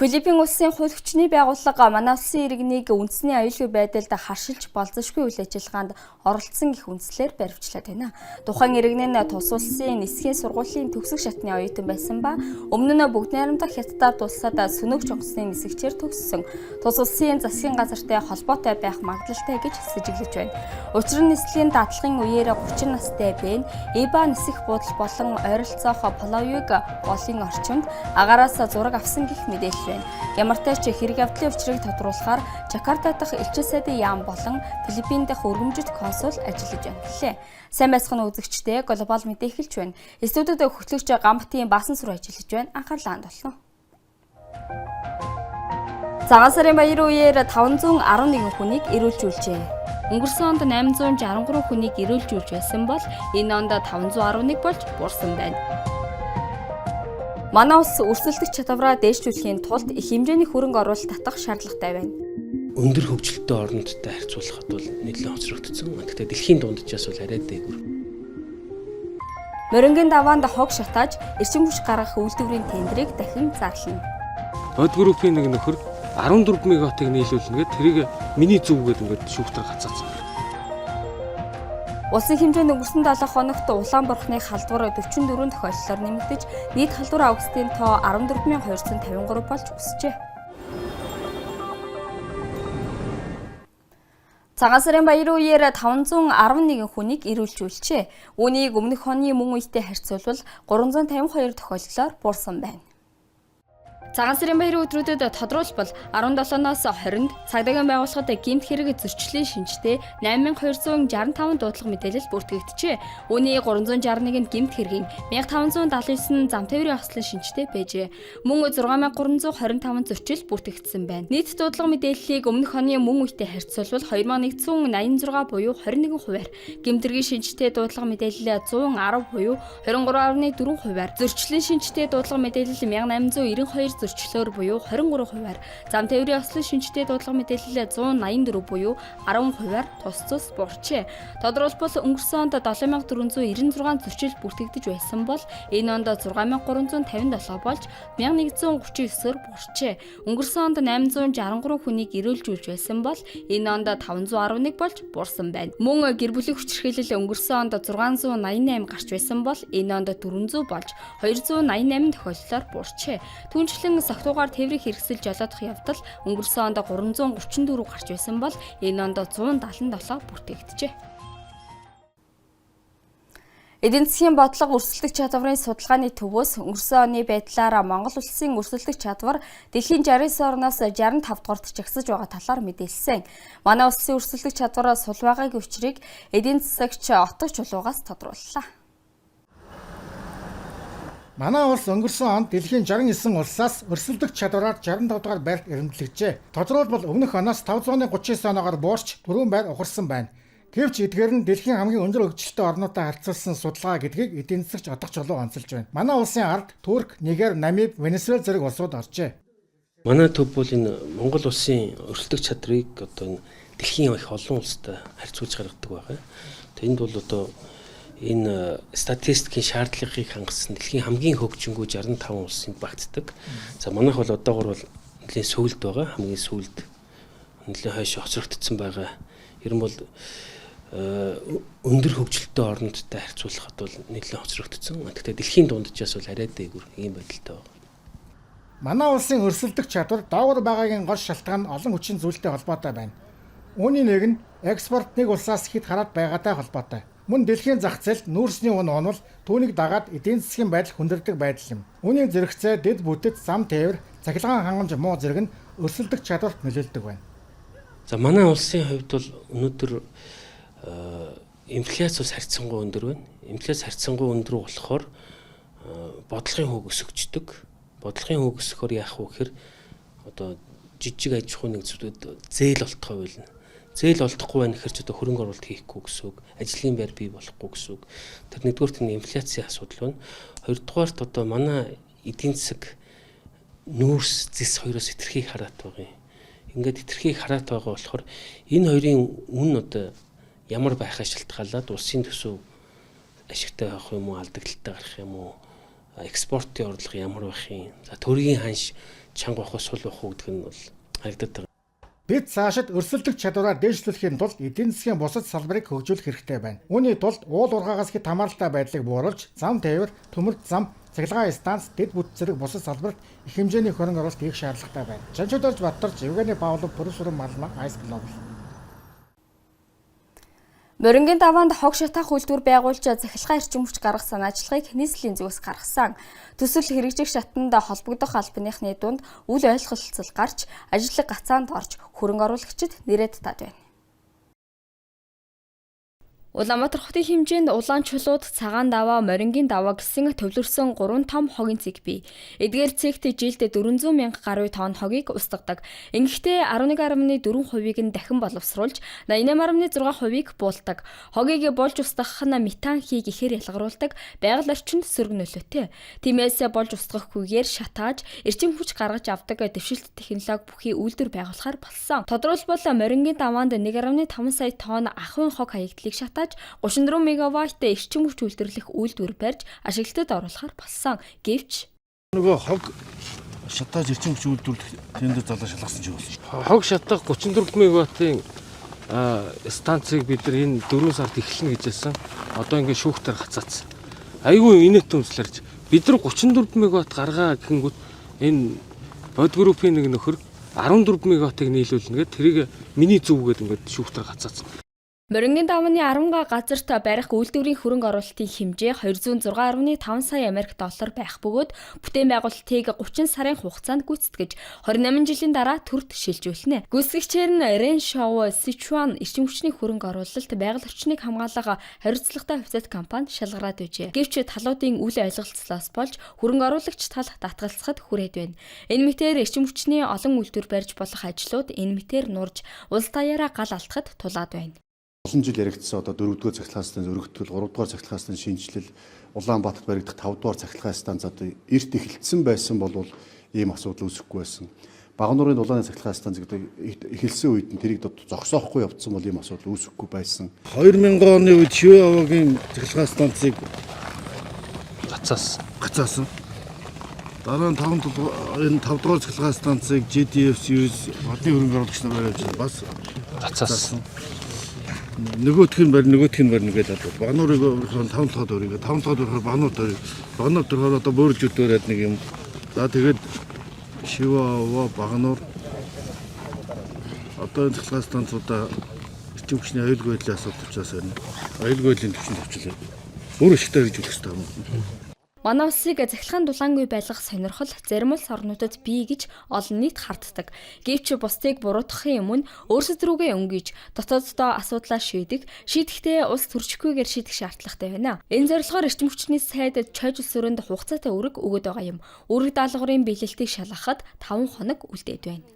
Филиппин улсын хууль хүчний байгууллага манай улсын иргэнийг үндэсний аюулгүй байдалд харшилж болзошгүй үйл ажиллагаанд оролцсон гэх үндслээр баривчлаад байна. Тухайн иргэн нь тус улсын нисхийн сургуулийн төгсөх шатны оюутан байсан ба өмнө нь Бүгд Найрамдах Хятадаар дулсаад сөнөөгч онгоцны нисгчээр төгссөн. Тус улсын засгийн газартай холбоотой байх магадлалтай гэж сэжиглэж байна. Учир нь нислэгийн дадлагын үеэр 30 настай Бен Эба нисэх буудал болон ойролцоох Палавыг голын орчимд агараас зураг авсан гэх мэдээлэл байна. Ямартай ч хэрэг явдлын учрыг тодруулахаар Жакарта дахь элчин сайдын яам болон Филиппин дахь өргөмжит консул ажиллаж байна гэлээ. Сайн байцгаана үзэгчдээ, глобал мэдээ эхэлж байна. Студид хөтлөгч Гамбатын Баасан сүр ажиллаж байна. Анхаарлаа хандуулна. Цагаан сарын баяр үеэр 511 хүнийг эрүүлжүүлжээ. Өнгөрсөн онд 863 хүнийг эрүүлжүүлж байсан бол энэ онд 511 болж буурсан байна. Манай улс өрсөлдөх чадвараа дээшлүүлэхийн тулд их хэмжээний хөрөнгө оруулалт татах шаардлагатай байна. Өндөр хөгжилтэй орнодтой харьцуулахад бол нэлээд хоцрогдсон. Гэхдээ дэлхийн дунджаас бол арай дээгүүр. Морингийн даваанд хог шатааж эрчим хүч гаргах үйлдвэрийн тендрийг дахин зарлана. Бод группийн нэг нөхөр 14 мегаваттыг нийлүүлнэ гээд тэрийг миний зүв гээд ингээд шүүхтэр гацаацсан. Улсын хэмжээнд өнгөрсөн 7 хоногт улаан бурхны халдвар 44 тохиолдлоор нэмэгдэж, нийт халдвар авгстын тоо 14253 болж өсжээ. Цагаан сарын баяр үеэр 511 хүнийг эрүүлжүүлжээ. Үүнийг өмнөх оны мөн үетэй харьцуулбал 352 тохиолдлоор буурсан байна. Цагаан сарын баярын өдрүүдэд тодруулбал 17-оос 20-нд цагдаагийн байгууллагад гэмт хэрэг зөрчлийн шинжтэй 8265 дуудлага мэдээлэл бүртгэгджээ. Үүний 361-нд гэмт хэргийн 1579 зам тээврийн ослон шинжтэй байжээ. Мөн 6325 зөрчил бүртгэгдсэн байна. Нийт дуудлага мэдээллийг өмнөх оны мөн үетэй харьцуулбал 2186 буюу 21 хувиар, гэмт хэргийн шинжтэй дуудлага мэдээлэл 110 буюу 23.4 хувиар, зөрчлийн шинжтэй дуудлага мэдээлэл 1892 зөрчлөөр буюу 23 хувиар, зам тээврийн ослон шинжтэй дуудлага мэдээлэл 184 буюу 10 хувиар тус тус буурчээ. Тодорхойлбол өнгөрсөн онд 7496 зөрчил бүртгэгдэж байсан бол энэ онд 6357 болж 1139-оор буурчээ. Өнгөрсөн онд 863 хүнийг эрүүлжүүлж байсан бол энэ онд 511 болж буурсан байна. Мөн гэр бүлийн хүчирхийлэл өнгөрсөн онд 688 гарч байсан бол энэ онд 400 болж 288 тохиолдлоор буурчээ. Түүнчлэн согтуугаар тээврийг хэрэгсэл жолоодох явдал өнгөрсөн онд 334 гарч байсан бол энэ онд 177 бүртгэгджээ. Эдийн засгийн бодлого өрсөлдөх чадварын судалгааны төвөөс өнгөрсөн оны байдлаар Монгол улсын өрсөлдөх чадвар дэлхийн 69 орноос 65 дугаарт жагсаж байгаа талаар мэдээлсэн. Манай улсын өрсөлдөх чадвар сул байгаагийн учрыг эдийн засагч Отог Чулуугаас тодрууллаа. Манай улс өнгөрсөн онд дэлхийн 69 улсаас өрсөлдөх чадвараар 65 дугаар байрт эрэмблэгжээ. Тодорхойлбол өмнөх оноос 539 оноогоор буурч 4 байр ухарсан байна. Гэвч эдгээр нь дэлхийн хамгийн өндөр хөгжилтэй орнуудтай харьцуулсан судалгаа гэдгийг эдийн засагч Отог Чулуу онцолж байна. Манай улсын ард Турк, Нигер, Намиб, Венесуэл зэрэг улсууд оржээ. Манай төв бол энэ Монгол улсын өрсөлдөх чадрыг одоо энэ дэлхийн их олон улстай харьцуулж гаргадаг байгаа. Тэнд бол одоо энэ статистикийн шаардлагыг хангасан дэлхийн хамгийн хөгжингүй 65 улсын багтдаг. За манайх бол одоогор бол нэлийн сүүлд байгаа. Хамгийн сүүлд нэлийн хойш хоцрогдсон байгаа. Ер нь бол өндөр хөгжилтэй орнодтой харьцуулахад бол нэлээд хоцрогдсон. Гэхдээ дэлхийн дунджаас бол арай дээгүүр ийм байдалтай байна. Манай улсын өрсөлдөх чадвар доогуур байгаагийн гол шалтгаан нь олон хүчин зүйлтэй холбоотой байна. Үүний нэг нь экспорт нэг улсаас хэд хараад байгаатай холбоотой. Мөн дэлхийн зах зээлд нүүрсний үн унвал түүнийг дагаад эдийн засгийн байдал хүндэрдэг байдал юм. Үүний зэрэгцээ дэд бүтэц, зам тээвэр, цахилгаан хангамж муу зэрэг нь өрсөлдөх чадварт нөлөөлдөг байна. За манай улсын хувьд бол өнөөдөр инфляц бас харьцангуй өндөр байна. Инфляц харьцангуй өндөр болохоор бодлогын хөг өсөгчдөг. Бодлогын хөг өсөхөөр яах вэ гэхээр одоо жижиг аж ахуйн нэгдсүүдэд зээл олдохоо байлна. Зээл олдохгүй байна гэхээр ч одоо хөрөнгө оруулалт хийхгүй гэсэн үг, ажлын байр бий болохгүй гэсэн үг. Тэр нэгдүгээрт нь инфляцийн асуудал байна. Хоёрдугаарт одоо манай эдийн засаг нүүрс зэс хоёроос хэтэрхий хараат байгаа юм. Ингээд хэтэрхий хараат байгаа болохоор энэ хоёрын үн одоо ямар байхаас шалтгаалаад улсын төсөв ашигтай байх юм уу, алдагдaltaй гарах юм уу, экспортын орлого ямар байх юм, за төргийн ханш Чанга байх уу, сул байх уу гэдэг нь бол харагдаад байгаа. Бид цаашид өрсөлдөх чадвараа дээшлүүлэхийн тулд эдийн засгийн бусад салбарыг хөгжүүлэх хэрэгтэй байна. Үүний тулд уул уурхаагаас хэд хамааралтай байдлыг бууруулж, зам тээвэр, төмөрт зам, цахилгаан станц, дэд бүтэц зэрэг бусад салбарт их хэмжээний хөрөнгө оруулалт хийх шаардлагатай байна. Жанчуудалж Баттарч, Евгений Павлов, Пүрэв Малма, Ice Global. Морингийн даваанд хог шатаах үйлдвэр байгуулж цахилгаан эрчим хүч гаргах санаачлагыг нийслэлийн зүгээс гаргасан. Төсөл хэрэгжих шатанд холбогдох албаныхны дунд үл ойлголцол гарч, ажлыг гацаанд орж хөрөнгө оруулагчид нэрээ татаад байна. Улаанбаатар хотын хэмжээнд улаан чулууд, цагаан даваа, морингийн даваа гэсэн төвлөрсөн 3 том хогийн цэг бий. Эдгээр цэгт жилд 400 мянга гаруй тонн хогийг устгадаг. Ингэхдээ 11.4%-ийг нь дахин боловсруулж, 88.6%-ийг буулдаг. Хогийг болж устгах нь метан хийг ихээр ялгаруулдаг, байгаль орчинд сөрөг нөлөөтэй. Тиймээс болж устгахгүйгээр шатааж, эрчим хүч гаргаж авдаг дэвшилт технологи бүхий үйлдвэр байгуулахар болсон. Тодорхойлбол морингийн даваанд 1.5 сая тонн ахуйн хог хаягдлыг шатааж 34 мегаватт эрчим хүч үйлдвэрлэх үйлдвэр барьж ашиглалтад оруулахар болсон. Гэвч нөгөө хог шатааж эрчим хүч үйлдвэрлэх тендер зарлаа шалгасан чиг болсон. Хог шатах 34 мегаваттын станцыг бид нар энэ 4 сард эхэлнэ гэж хэлсэн. Одоо ингээд шүүхтэр гацаацсан. Айгүй инээт өмслөрч бид нар 34 мегаватт гаргаа гэхэнгүүт энэ бод группийн нэг нөхөр 14 мегаваттыг нийлүүлнэ гэд тэрийг миний зөв гэд ингээд шүүхтэр гацаацсан. Морингийн давааны 10 га газарт барих үйлдвэрийн хөрөнгө оруулалтын хэмжээ 206.5 сая Америк доллар байх бөгөөд бүтээн байгуулалтыг 30 сарын хугацаанд гүйцэтгэж 28 жилийн дараа төрд шилжүүлнэ. Гүйцэтгэгчээр нь Рен Шоу Сичуан эрчим хүчний хөрөнгө оруулалт байгаль орчныг хамгаалах хариуцлагатай хувьцаат компани шалгараад байжээ. Гэвч талуудын үл ойлголцлоос болж хөрөнгө оруулагч тал татгалзахад хүрээд байна. Энэ мэтээр эрчим хүчний олон үйлдвэр барьж болох ажлууд энэ мэтээр нурж улс даяараа гал алдахад тулаад байна. Олон жил яригдсан одоо 4-р цахилгаан станц өргөтгөл, 3-р цахилгаан станц шинэчлэл, Улаанбаатарт баригдах 5-р цахилгаан станц одоо эрт эхэлсэн байсан бол ийм асуудал үүсэхгүй байсан. Багануурын дулааны цахилгаан станц гэдэг эхэлсэн үед нь тэрийг зогсоохгүй явцсан бол ийм асуудал үүсэхгүй байсан. 2000 оны үед Шивэ аваагийн цахилгаан станцыг Гацаасан. Дараа нь 5 дугаар цахилгаан станцыг GDF series одны хөрөнгө оруулагч нар бариад бас гацаасан. Нөгөөх нь барь, нөгөөх нь барь нэгээд одоо Багануурыг өрхөөр 5 толгой дөрөв, 5 толгой дөрөхөөр Багануур дөрөв, Багануур дөрөхөөр одоо бөөрж өдөөрөөд нэг юм. За тэгээд Шивэ аваа, Багануур одоо энэ цахилгаан станцуудаа эрчим хүчний аюулгүй байдлын асуудал учраас байна. Аюулгүй байдлын түвшинд авчлаа. Өөр ашигтай гэж хэлэх хэрэгтэй юм. Манай улсыг цахилгаан дулаангүй байлгах сонирхол зарим улс орнуудад бий гэж олон нийт харддаг. Гэвч бусдыг буруутгахын өмнө өөрсдөд рүүгээ өнгөж дотооддоо асуудлаа шийдэх, шийдэхдээ улс төрчихгүйгээр шийдэх шаардлагатай байна. Энэ зорилгоор эрчим хүчний сайд чойж улс өрөөнд хугацаатай үүрэг өгöd байгаа юм. Үүрэг даалгаврын биелэлтийг шалгахад 5 хоног үлдээд байна.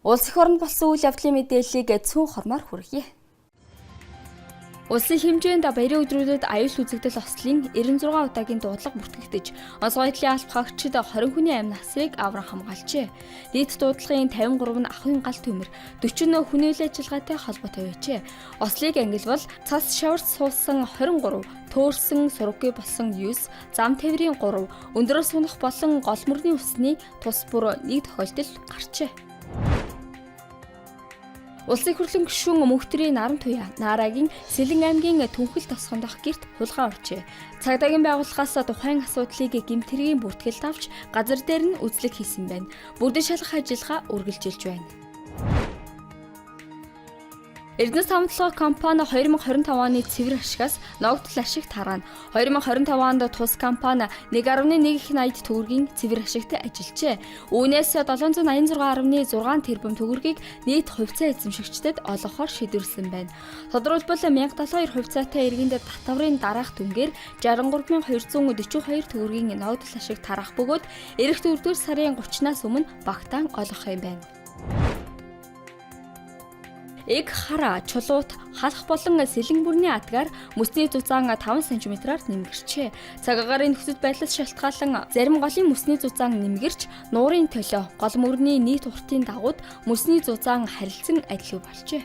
Улс эх оронд болсон үйл явдлын мэдээллийг цөөн хормоор хүргье. Улсын хэмжээнд баярын өдрүүдэд аюул үзэгдэл ослын 96 удаагийн дуудлага бүртгэгдэж, онцгой байдлын алба хаагчид 20 хүний амь насыг авран хамгаалжээ. Нийт дуудлагын 53 нь ахуйн гал төмөр, 40 нь хүний үйл ажиллагаатай холбоотой байжээ. Ослыг ангилбал цас шаварч суусан 23, төөрсөн сурвгүй болсон 9, зам тээврийн 3, өндрөөс унах болон гол мөрний усны тус бүр нэг тохиолдол гарчээ. Улсын их хурлын гишүүн Мөнхтрийн Наран Туяа Нарагийн Сэлэн аймгийн Түнхэл тосгон дахь гэрт хулгай оржээ. Цагдаагийн байгууллагаас тухайн асуудлыг гэмт хэргийн бүртгэлд авч газар дээр нь үзлэг хийсэн байна. Бүрдэн шалгах ажиллагаа үргэлжилж байна. Эрдэнэс хамтлага компани 2025 оны цэвэр ашигаас ногдол ашиг тараана. 2025 онд тус компани 1.1 их 80 төгрөгийн цэвэр ашигт ажиллажээ. Үүнээс 786.6 тэрбум төгрөгийг нийт хувьцаа эзэмшигчдэд олгохоор шийдвэрлсэн байна. Тодорхойлбол 1072 хувьцаатай иргэнд татварын дараах дүнгээр 63,242 төгрөгийн ногдол ашиг тарах бөгөөд ирэх 4-р сарын 30-наас өмнө багтаан олгох юм байна. Эг хара, чулуут, халах болон сэлэн бүрний адгаар мөсний зузаан 5 см-аар нэмгэрчээ. Цаг агаарын нөхцөл байдлаас шалтгаалan зарим голын мөсний зузаан нэмгэрч, нуурын төлөө гол мөрний нийт уртын дагууд мөсний зузаан харилцан адилгүй болжээ.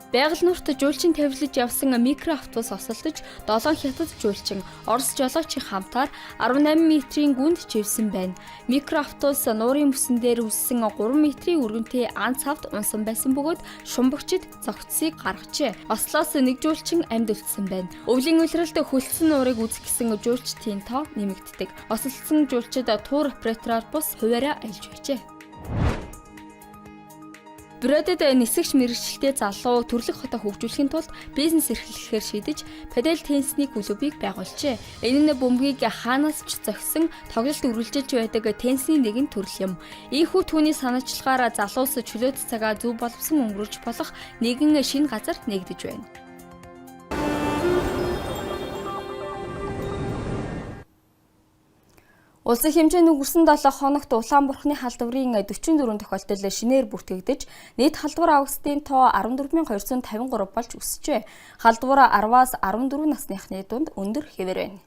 Байгаль нуурт жуулчин тавилж явсан микроавтобус осолдож 7 хятад жуулчин Орос жолоочийн хамтаар 18 метрийн гүнд чивсэн байна. Микроавтобус нуурын мөсөн дээр үссэн 3 метрийн өргөнтэй ан цавд унсан байсан бөгөөд шумбагчид зохицсыг гаргажээ. Ослоос нэг жуулчин амьд үлдсэн байна. Өвлийн улиралд хөлдсөн нуурыг үзэх гэсэн жуулчдын тоо нэмэгддэг. Осолдсон жуулчид тур оператороор бус хувиараа аялж байжээ. Брэдэд нисгч мэргэжилтэй залуу төрлөх хотоо хөгжүүлэхийн тулд бизнес эрхлэхээр шийдэж падел теннисний клубыг байгуулжээ. Энэ нь бөмбөгийг хаанаас ч зохисон тоглолт үргэлжилж байдаг теннисний нэгэн төрөл юм. Ийхүү түүний санаачлагаар залуус чөлөөт цагаа зөв боловсон өнгөрүүлж болох нэгэн шинэ газар нэгдэж байна. Улсын хэмжээний өнгөрсөн 7 хоногт Улаан бурхны халдварын 44 тохиолдол шинээр бүртгэгдэж, нийт халдвар авагдсдын тоо 14,253 болж өсжээ. Халдвар 10-аас 14 насныхны дунд өндөр хэвээр байна.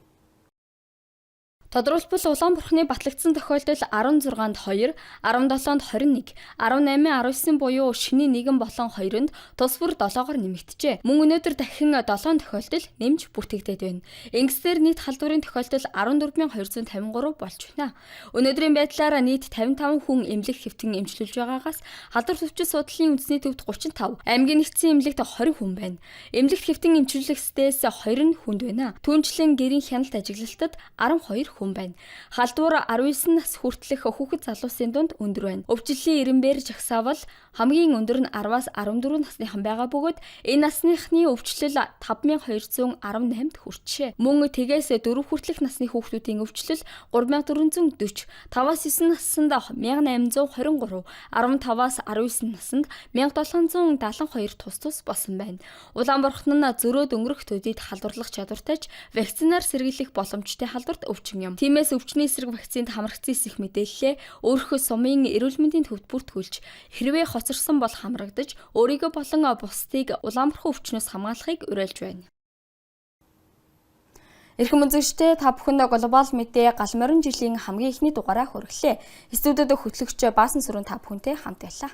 Тодорхойлбол Улаан бурхны батлагдсан тохиолдол 16-нд 2, 17-нд 21, 18 19 буюу шинийн 1 болон 2-нд тус бүр 7-оор нэмэгджээ. Мөн өнөөдөр дахин 7 тохиолдол нэмж бүртгэгдээд байна. Ингэсээр нийт халдварын тохиолдол 14,253 болж байна. Өнөөдрийн байдлаар нийт 55 хүн эмнэлэг хэвтэн эмчлүүлж байгаагаас халдвар төвчийн судлалын үндэсний төвд 35, аймгийн нэгдсэн эмнэлэгт 20 хүн байна. Эмнэлэгт хэвтэн эмчлүүлэгчдээс 2 нь хүнд байна. Түүнчлэн гэрийн хяналт ажиглалтад 12 хүн байна. Халдвар 19 нас хүртэлх хүүхэд залуусын дунд өндөр байна. Өвчлөлийн эренбэр жагсаавал хамгийн өндөр нь 10-аас 14 насныхан байгаа бөгөөд энэ насныхны өвчлөл 5218-д хүрчээ. Мөн тэгээс 4 хүртэлх насны хүүхдүүдийн өвчлөл 3440, 5-аас 9 наснд 1823, 15-аас 19 наснд 1772 тус тус болсон байна. Улаан бурхны нь зөрөөд өнгөрөх төдийд халдварлах чадвартай ч вакцинаар сэргийлэх боломжтой халдварт өвчин юм. Тиймээс өвчний эсрэг вакцинд хамрагдсан эсэх мэдээллээ өөрийнхөө сумын эрүүл мэндийн төвд бүртгүүлж, хэрвээ хоцорсон бол хамрагдаж, өөрийгөө болон бусдыг улаан бурхан өвчнөөс хамгаалахыг уриалж байна. Эрхэм үзэгчдээ, та бүхэнд глобал мэдээ гал морин жилийн хамгийн эхний дугаараа хүргэлээ. Студиуд хөтлөгч Баасан сүрэн та бүхэнтэй хамт байлаа.